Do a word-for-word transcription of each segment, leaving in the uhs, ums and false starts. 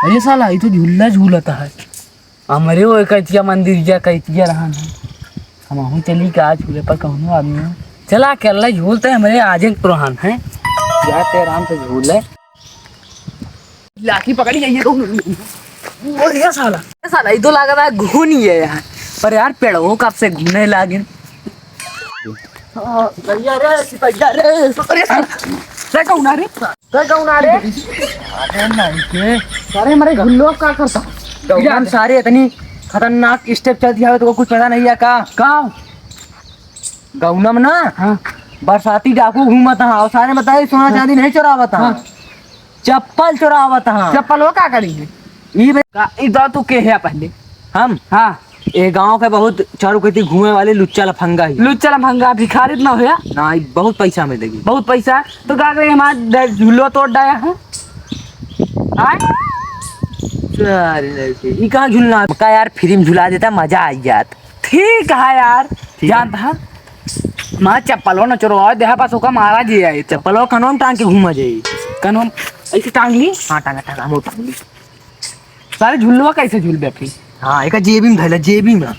अरे साला, ई तो झूला झूलत है। हमरे वो कइतिया मंदिर या कइतिया रहन है। हमहू चली का झूले पर कौनो आदमी हो। चला, अकेला झूलते हमरे आजे के रहन है। जाते आराम से झूले। लाठी पकड़ी जाइए तो। अरे साला, ए साला, ई तो लागत है घूनी है यार। पर यार, पेड़वो कब से घूने लागिन। हाँ, भैया रे, सिपहिया रे। अरे साला, रे कौन आ रे? रे कौन आ रे? अरे नहीं के। अरे हमारे गुल्लो का करता? गौतम सारे इतनी खतरनाक step चल दिया है, तो कुछ पता नहीं है का? का? गौनम ना, हाँ। बरसाती डाकू घूमत हाँ, और सारे बताए सोना हाँ। चांदी नहीं चुरावत हाँ। हाँ। चप्पल चुरावत हाँ। चप्पल वो का करी है? ई बे- का, ई तो तू के है पहले? हम? हाँ। ए गांव के बहुत चारू कती घूमे वाले लुच्चा लफंगा ही। लुच्चा लफंगा भिखारी तो ना होया? ना, ई बहुत पैसा मिलेगी। बहुत पैसा? तो का करे, हमारा ड-, झूलो तोड़ डाया है? आय? अरे, ई कहाँ झूलना? का यार, free में झुला देता, मजा आ जात। ठीक है यार, ठीक है। जानता है, माँ चप्पलो न चोरवा देहा, बस ओका मारा जे आई तो। चप्पलो कनवा में टांग के घूमा जाई। कनवा में ऐसे टांग ली? हाँ, टांगा, टांगा, हम टांग ली। सारे झुलवा कैसे झूलबे फिर? हाँ, एका जेबी में धैला, जेबी में,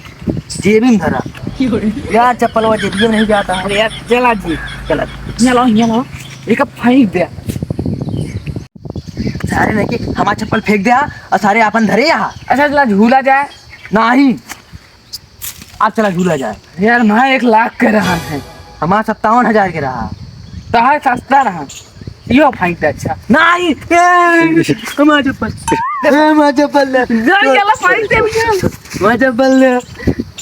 जेबी में धरा। यार, चप्पलवा जेबी में नहीं जाता है। अरे यार, चला जी। चला। यहाँ लाओ, यहाँ लाओ। एका फेंक दे। सारे नहीं कि हमारा चप्पल फेंक दे और सारे अपन धरे यहाँ। अच्छा, चला झूला जाए। नहीं। आज चला झूला जाए। यार, माँ एक लाख के रहा है। हमारा सत्तावन हजार के रहा। तो है सस्ता रहा। यो फेंक दे, अच्छा। नहीं, ए, हमारा चप्पल। ए, हमारा चप्पल ले। जा, चला फेंक दे भैया। हमारा चप्पल ले।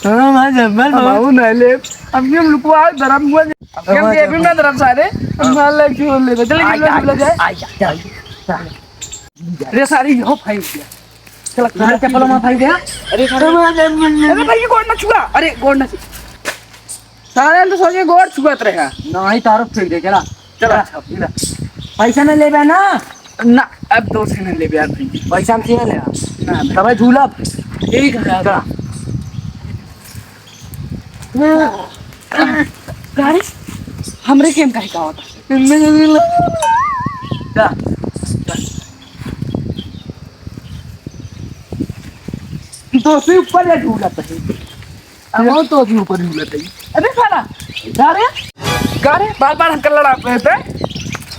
हाँ, हमारा चप्पल, हम बाबू। आऊ ना ले। अब ये लुकवा धरम हुआ। अब हम हमारा जेबी में चप्पल। धरम सारे। हम हाँ। मार ले, झूल ले। चल, आ, झूला, आ, झूला जाए। आ, आ, आ, आ। रे सारे, यो फेंक दिया। चला, अरे, चप्पल में फेंक दिया। अरे, सारे। अरे, भाई, ये गोड़ ना छुआ। अरे, गोड़ ना छुआ। सारे तो सोचे गोड़ छुअत रहे। नहीं, तारो फेंक दे, चला। चला, चला। अच्छा, ले। पैसा ना लेबे ना? ना, अब दो से ना लेबे यार भाई। पैसा हम से ना लेबे। ना, ना। तबे झूलब। ठीक है, चला। गाड़ी हमरे के हम काहे का होता? जा। दोस्ती ऊपर ले झूलत है। अब तो भी ऊपर झूलत है। अबे साला, जा रे। का रे? बार-बार हमका लड़ावत है?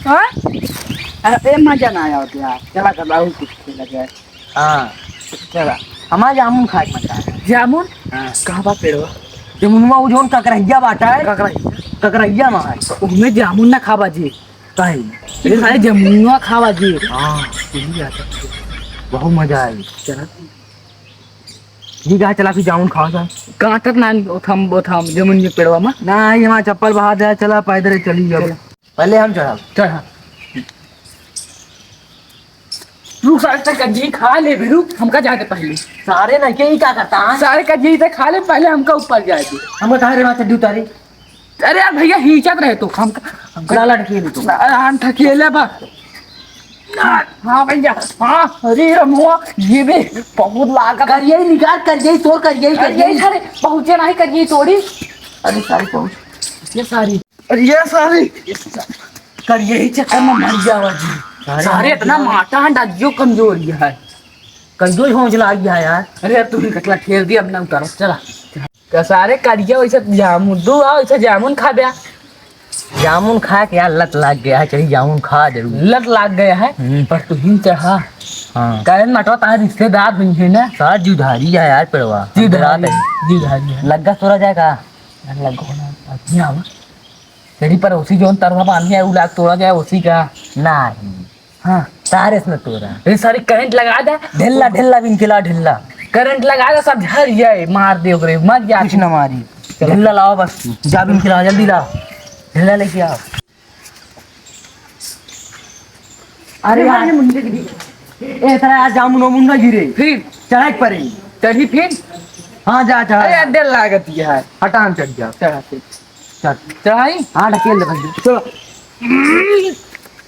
हाँ? अरे, ए, मजा ना आया होता यार। चला, चला, और कुछ खेला जाए। हाँ, चला। हमार जामुन खाए के मन चाहे। जामुन? हाँ। कहाँ बा पेड़वा? जमुनवा वो जौन ककरहिया बाटा है। ककरहिया? ककरहिया में है। उहमें जामुन ना खाबा जी। काहे? ये सारे जमुनवा खाबा जी। हाँ, सही बात है। बहुत मजा आए। चला। ठीक है, चला फिर जामुन खावा जा। काटत ना ओथम, ओथम, जमुन के पेड़वा में। ना, ये हमार चप्पल बाहर जाए, चला पैदल चली जाओ। चला। पहले हम चढ़ब। चढ़ा। रुक, सारे तक कज्जी खा ले भी, रुक, हमका जाके पहले। सारे ना के ही का करता है? सारे कज्जी तक खा ले, पहले हमका ऊपर जाए दे। हमका कहाँ रे, वहाँ चड्डी उतारी? अरे यार भैया, हिंचत रहे तो हमका, हमका लाला ढकेल तो। अरे हम ढकेले बा। हाँ भैया, हाँ, अरे रमुआ, ये भी बहुत लागत है। करिए निकाल, करिए तोड़, करिए, अरे करिए। ये सारे पहुँचे नहीं, करिए तोड़ी। अरे सारी पहुँच। ये सारी। अरे ये सारी। कर यही चक्कर में मर जावा जी। सारे सारे इतना इतना माटा है, डगियो कमजोर ही है। कमजोर हौसला आ गया है यार। अरे यार, तू ही कटला ठेल दिया, अब ना उतारो, चला। का सारे करिया वैसे जामुन, दू आओ, वैसे जामुन खा बे। जामुन खा के यार लत लाग गया है, चलिए जामुन खा जरूर। लत लाग गया है, हम्म। पर तू ही चढ़ा। हाँ। कहे मटवा तार रिश्तेदार भी है ना। सार जुधारी है यार पेड़वा। जुधारी, जुधारी है। लग्गा तोरा जाएगा। लग्गा होना, अब नहीं आवा। सीढ़ी पर उसी जोन तरवा बांधी है, उ लाग तोड़ा जाए उसी का। नहीं। हाँ। तारे से न तोड़ा। ये सारी करंट लगा दे। ढिल्ला, ढिल्ला बिन के ला, ढिल्ला। करंट लगा दे, सब झर जाए, मार दे ओकरे, मर जा। कुछ ना मारी। चलो। ढिल्ला लाओ बस, जा बिन के ला, जल्दी लाओ। ढिल्ला लेके आओ। अरे अरे यार। यार, ये मुंडे गिरी। ए, तेरा यार जामुन वामुन ना गिरे। फिर? चढ़ाई के पड़े। चढ़ी फिर? हाँ, जा, चढ़ा। अरे यार, डर लागत है यार। हटा, हम चढ़ जाओ। चढ़ा फिर। चल। चढ़ाई? हाँ, ढकेल दे, भाई। चलो।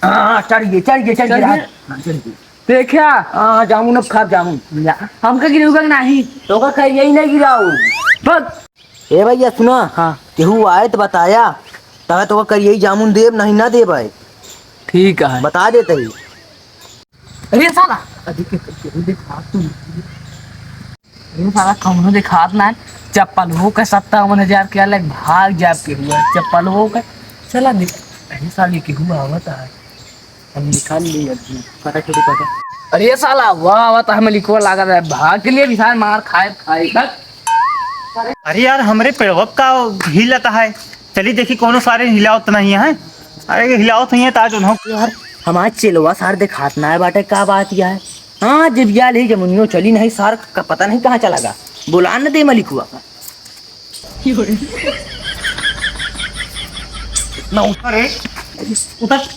हाँ, चढ़ गए, चढ़ गए, चढ़ गए। चढ़ गए? हाँ, चढ़ गए। देखा? हाँ, जामुन अब खा, जामुन। या। हमका गिरेगा कि नहीं? तो का कह, यही नहीं गिराओ। बस। ए भैया, सुना। हाँ। केहू आए तो बताया, तब तो का करिए जामुन देब, नहीं ना देब है। ठीक है। बता देते ही। अरे साला, अरे के, केहू देखात तो नहीं। अरे साला, कौनो देखात ना है। चप्पल हो के सत्तावन हजार के अलग भाग जाब के हुआ। चप्पल हो के चला दे। अरे साले, केहू आवत है। हम निकाल ली अभी। पता चली पता। अरे साला, वाह, वाह, तो हमें लिखवा लागत है। भाग के लिए भी सार मार खाए, खाए। भाग। अरे यार, हमरे पेड़वा का हिलत है। चली देखी, कौनो सारे हिलावत नहीं है। अरे, हिलावत नहीं है, ताज उन्हों। यार, हमार चेलवा सार देखात ना है बाटे, का बात यह है? हाँ, जब या ले जमुनियो चली नहीं, सार का पता नहीं कहाँ चला गा। बुला न दे मलिकुआ का। ना उतर रे, उतर।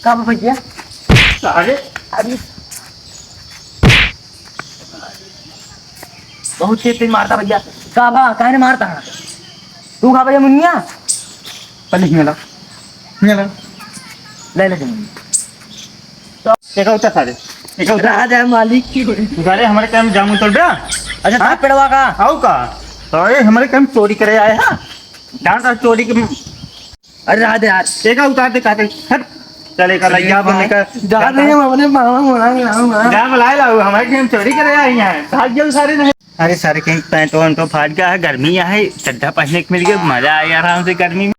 का बा भैया? अरे, अरे, बहुत तेज तेज मारता भैया। का बा, काहे ने मारता है? तू खा भैया मुनिया? पहले हिंगा ला, हिंगा ला। ले ले मुनिया। एका उतार सारे, एका उतार। रहा जाए मालिक। उतारे, हमारे काम जाम उतर बे। अच्छा, हाँ? ताप पेड़वा का? आओ का? अरे, हमारे काम चोरी करे आए हैं। जान का चोरी के। अरे, रहा दे यार। एका उतार दे, काटे। हट। चले का लइका बने का। जा रहे हैं, हम अपने मामा, मामा, मामा। जा बुलाए लाओ, हमारे काम चोरी करे आए हैं। भाग जाओ सारे नहीं। अरे सारे कहीं पैंट वैंट तो फाट गया है, गर्मी है, चड्ढा पहनने को मिल गया, मजा आया आराम से गर्मी में।